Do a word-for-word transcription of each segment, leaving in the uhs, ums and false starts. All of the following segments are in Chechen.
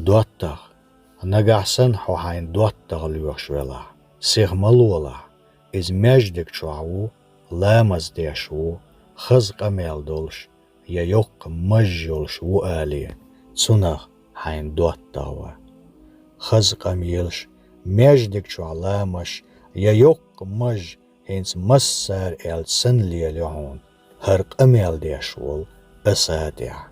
ДоттагӀа. Нагахь санна хьо хьайна доттагӀа лоьхуш велахь, сиха ма лолахь, иза маьждиг чохь ву, ламаз деш ву, хаза къамел долуш, я йоккха маж йолуш ву алий, цунах хьайна доттагӀа ва. Хаза къамелаш, маьждиг чохь ламазаш, я йоккха маж хӀинца массара аьлча санна лелайо хьуна хӀара къамел деш волу аса тӀехь.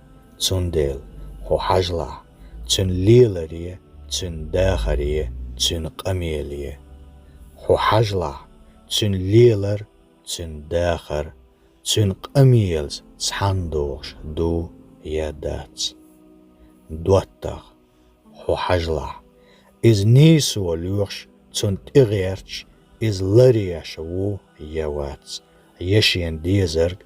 Цундела хьо хьажалахь цуьнан леларе, цуьнан дахаре, цуьнан къамеле. Хьо хьажалахь цуьнан лелар, цуьнан дахар, цуьнан къамелаца цхьаьна догӀуш ду я дац. ДоттагӀа. Хьо хьажалахь, иза нийсо лоьхуш, цунна тӀегӀерташ, иза ларъеш ву я вац, я шена дезарг,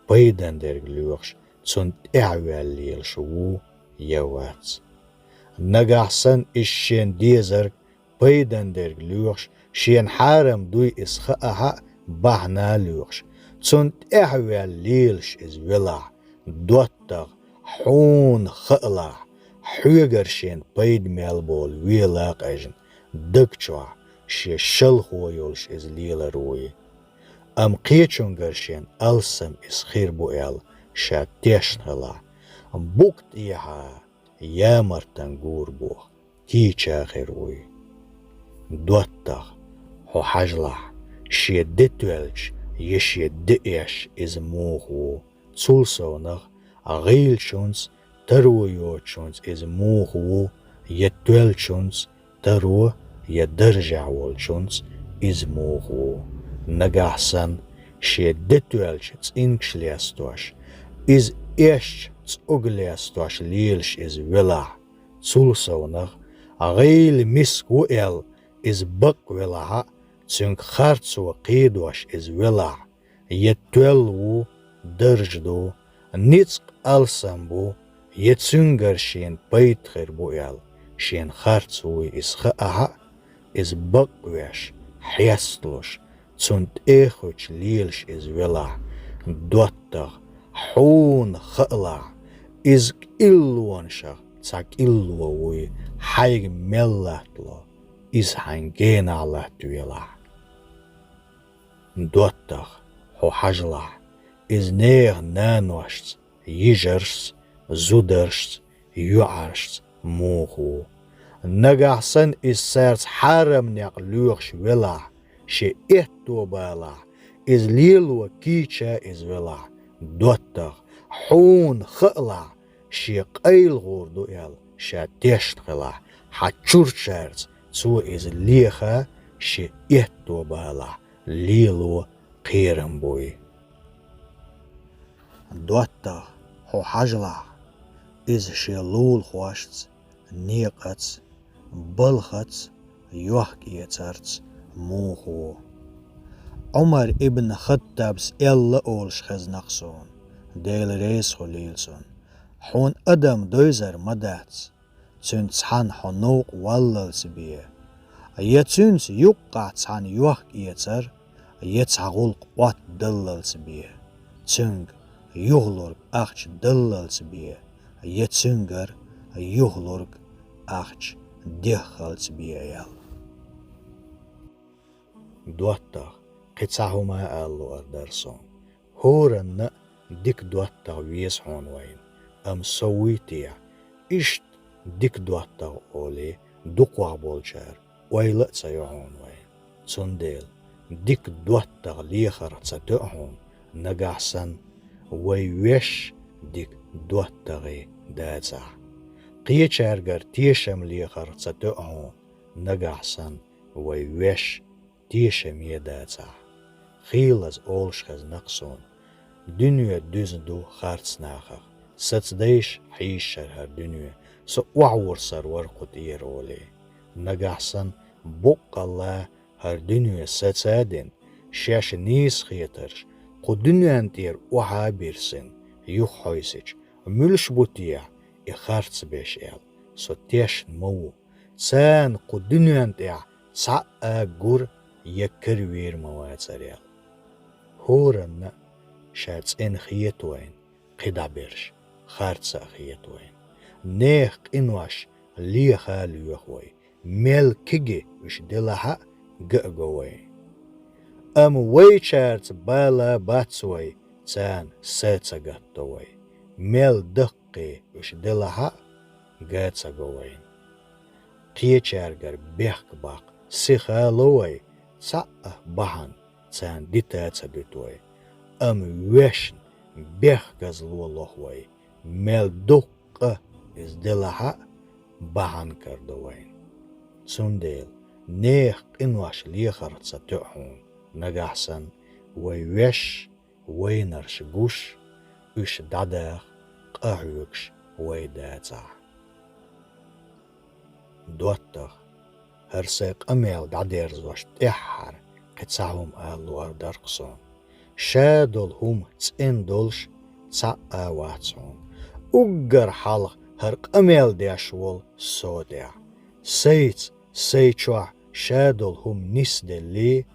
пайдана дерг лоьхуш, цунна тӀаьхьаваьлла лелаш ву я вац. Нагахь санна иза шена дезарг, пайдана дерг лоьхуш, шена хьарам дуй иза хаахь а, бахьана лоьхуш, цунна тӀаьхьаваьлла лелаш иза велахь, доттагӀа, хьуна хаалахь, хьоьгара шена пайда мел болу вела къежна, даг чохь шен шалхо йолуш иза лелар вуй. Амма кхечуьнгара шена алссам иза хир бу аьлла, ша тешна хилахь, букъа тӀехьа ямартан гур боху кийча хир вуй. ДоттагӀа, хьо хьажалахь, шен де тоьлча я шен де эшча иза муха ву, цул совнах гӀийлачунца, таро йоцучунца иза муха ву, я тоьллачунца, таро я даржехь волчунца иза муха ву. Нагахь санна шен де тоьлча цӀингаш лестош, иза эшча цӀог лестош лелаш иза велахь, цул совнах гӀийла миска ву аьлла, иза бакъ велахь а, цуьнга харцо кхедош иза велахь, я тоьлла ву, дарж ду, ницкъ алсам бу, я цуьнгара шена пайда хир бу аьлла, шена харц вуй иза хаахь а, иза бакъ веш, хьесталуш, цунна тӀе а хуьттуш лелаш иза велахь, доттагӀа, хьуна хаалахь, иза кӀиллонашах цхьа кӀилло вуй, хьайга мел латтало, иза хьайн генахь латтавелахь. ДоттагӀа, хьо хьажалахь, иза нехан наношца, йижаршца, зударшца, йоӀаршца муха ву. Нагахь санна иза цаьрца хьарам некъ лоьхуш велахь, шен этто балахь, иза лело кийча иза велахь, доттагӀа, хьуна хаалахь, шен къайла гӀур ду аьлла, ша тешна хилахь, хьан чурчаьрца цо иза леха, шен этто балахь, лело кхерам буй. ДоттагӀа, хьо хьажалахь, иза шен лулахошца, некъаца, балхаца, йохк-эцарца муха ву. Ӏумар ибн Хаттабс аьлла олуш хезна-кх суна, Дела реза хуьлийла цунна: хьуна адам девзар ма дац, цуьнца цхьаьна хьо новкъа валлалц бен, я цуьнца юккъехь цхьаьна йохк-эцар, я цхьа гӀуллакх Ӏоттадаллалц бен, цуьнга юхалург ахча даллалц бен, я цуьнгара юхалург ахча деххалц бен аьлла. ДоттагӀа, кхин цхьа хӀума ала луур дара суна. ХӀоранна а дика доттагӀа веза хьуна вайна, амма со вуй те, иштта дика доттагӀа олий, дукхох болчара ойла а ца йо хьуна вайна. Цундела дика доттагӀа лехарх ца тоьа хьуна, нагахь санна вай веш дика доттагӀий дацахь. Кхечаьргара тешам лехарх ца тоьа хьуна, нагахь санна вай веш тешаме дацахь. Хийлаза олуш хезна-кх суна: дуьне дуьзна ду харц нахах, сацадайша хьийшара хӀара дуьне, со охьавурсар вара кху тӀера олий. Нагахь санна боккъалла хӀара дуьне саца а дина, шаьш нийса хетарш, кху дуьнен тӀера охьа а бирсина, юхахьовсича, муьлш бу те и харц беш аьлла, со тешна ма ву. Царна кху дуьнен тӀехь цхьаъ а гур я каравийр ма вацара аьлла. ХӀоранна а ша цӀена хета вайна, кхидӀа берш харца а хета вайна. Нехан къинош леха а лоьху вай, мел кегий уьш делахь а, ган а го вайна. Амма вайчаьрца бала бац вай, царна са ца гатдо вай, мел даккхий уьш делахь а, ган ца го вайна. Кхечаьргара бехк баккха сиха а ло вай, цхьа а бахьана царна дита а ца дуьту вай. Амма вешан бехказло лоху вай, мел дуккха а иза делахь а, бахьана карадо вайна. Цундела нехан къинош лехарх ца тоьу хьуна, нагахь санна вай вешан, вайнарш гуш, уьш дӀадаха къахьоьгуш вай дацахь. ДоттагӀа, хӀара сайн къамел дӀадерзош тӀаьххьара кхин цхьа хӀума ала луур дара-кх суна. Ша долу хӀума цӀена долуш цхьа а вац хьуна. Уггар хьалха хӀара къамел деш волу со тӀехь. Сайца, сайн чохь ша долу хӀума нисделлий,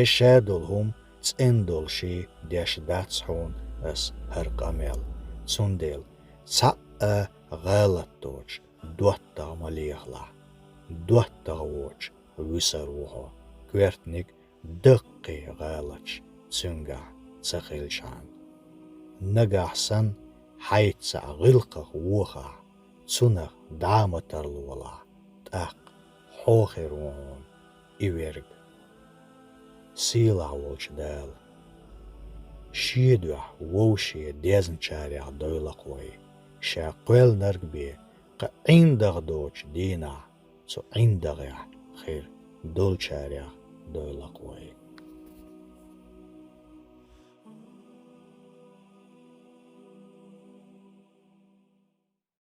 я ша долу хӀума цӀена долуший деш дац хьуна ас хӀара къамел. Цундела цхьа а гӀалат доцуш доттагӀа ма лехалахь. ДоттагӀа воцуш вуьсур ву хьо, коьртаниг даккхий гӀалаташ цуьнгахь ца хилчхьана. Нагахь санна хьайца цхьаъ гӀиллакхах вохахь, цунах дӀа а ма тарлолахь, тӀаккха хьо хир ву хьуна и верг. Сийлахь волчу Дала Шен дуьхьа вовше дезначарех дойла-кх вай, Ша кхоьллинарг бен кху ӀиндагӀ доцучу дийнахь цу ӀиндагӀехь хир долчарех дойла-кх вай.